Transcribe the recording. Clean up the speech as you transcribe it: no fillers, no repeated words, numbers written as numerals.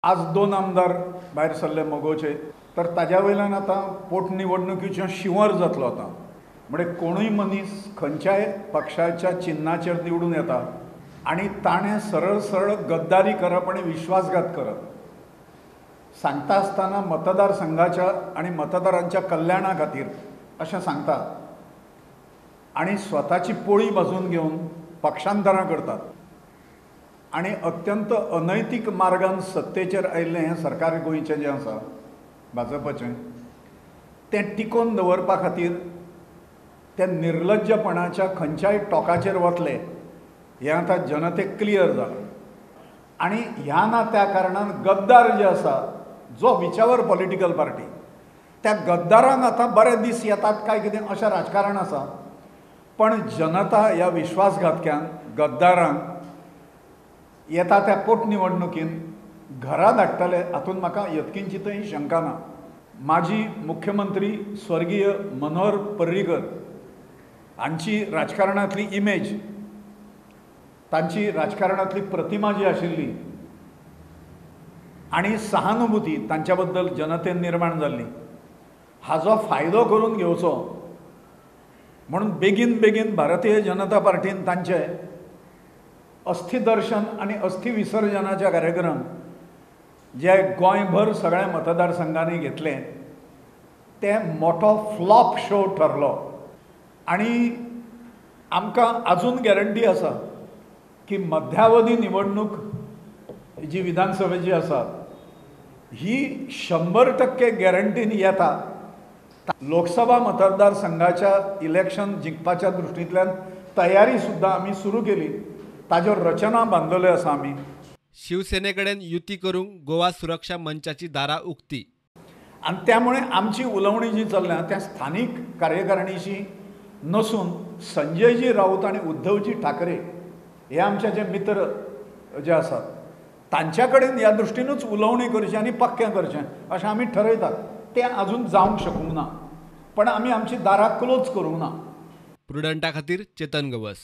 आज 2 आमदार भायर सरले मगोचे, तर ताज्या वयल्यान आतां पोटनिवडणुकीचें शिंवर जातलो. आतां म्हणजे कोणूय मनीस खंयच्याय पक्षाच्या चिन्नाचेर निवडून येता आनी ताणें सरळ सरळ गद्दारी करप आनी विश्वासघात करप, सांगता आसतना मतदारसंघाच्या आनी मतदारांच्या कल्याणा खातीर अशें सांगता आनी स्वताची पोळी भाजून घेवन पक्षांतरां करतात आनी अत्यंत अनैतीक मार्गान सत्तेचेर आयिल्लें हें सरकार गोंयचें जें आसा भाजपाचें, तें टिकोवन दवरपा खातीर ते निर्लज्जपणाच्या खंयच्याय टोकाचेर वतले हें आतां जनतेक क्लियर जालां. आनी ह्या ना त्या कारणान गद्दार जे आसा, जो विचावर पॉलिटिकल पार्टी, त्या गद्दारांक आतां बरे दीस येतात काय कितें अशें राजकारण आसा. पण जनता ह्या विश्वासघातक्यांक, गद्दारांक येता त्या पोटनिवडणुकीन घरा धाडटले हातूंत म्हाका यत्किंचितय शंका ना. माजी मुख्यमंत्री स्वर्गीय मनोहर पर्रीकर हांची राजकारणांतली इमेज, तांची राजकारणांतली प्रतिमा जी आशिल्ली आनी सहानुभूती तांच्या बद्दल जनतेन निर्माण जाल्ली, हाजो फायदो करून घेवचो म्हणून बेगीन बेगीन भारतीय जनता पार्टीन तांचे अस्थिदर्शन आनी अस्थि विसर्जनाचे कार्यक्रम जे गोंयभर सगळ्या मतदारसंघांनी घेतले ते मोठो फ्लॉप शो ठरलो. आनी आमकां अजून गॅरंटी आसा की मध्यावधी निवडणूक जी विधानसभेची आसा ही 100% गॅरंटीन येता. लोकसभा मतदारसंघाच्या इलेक्शन जिंकपाच्या दृश्टींतल्यान तयारी सुद्दां आमी सुरू केली, ताज्यो रचना बांदलेल्यो आसा आमी. शिवसेनेकडेन युती करूंक गोवा सुरक्षा मंचाची दारां उक्ती. आनी त्यामुळे आमची उलोवणी जी चल्ल्या त्या स्थानीक कार्यकारिणीशी नसून संजयजी राऊत आनी उद्धवजी ठाकरे हे आमचे जे मित्र जे आसात तांच्या कडेन ह्या दृश्टीनूच उलोवणी करचें आनी पक्कें करचें अशें आमी ठरयतात. तें अजून जावंक शकूंक ना, पण आमी आमची दारां क्लोज करूंक ना. प्रुडंटा खातीर चेतन गवस.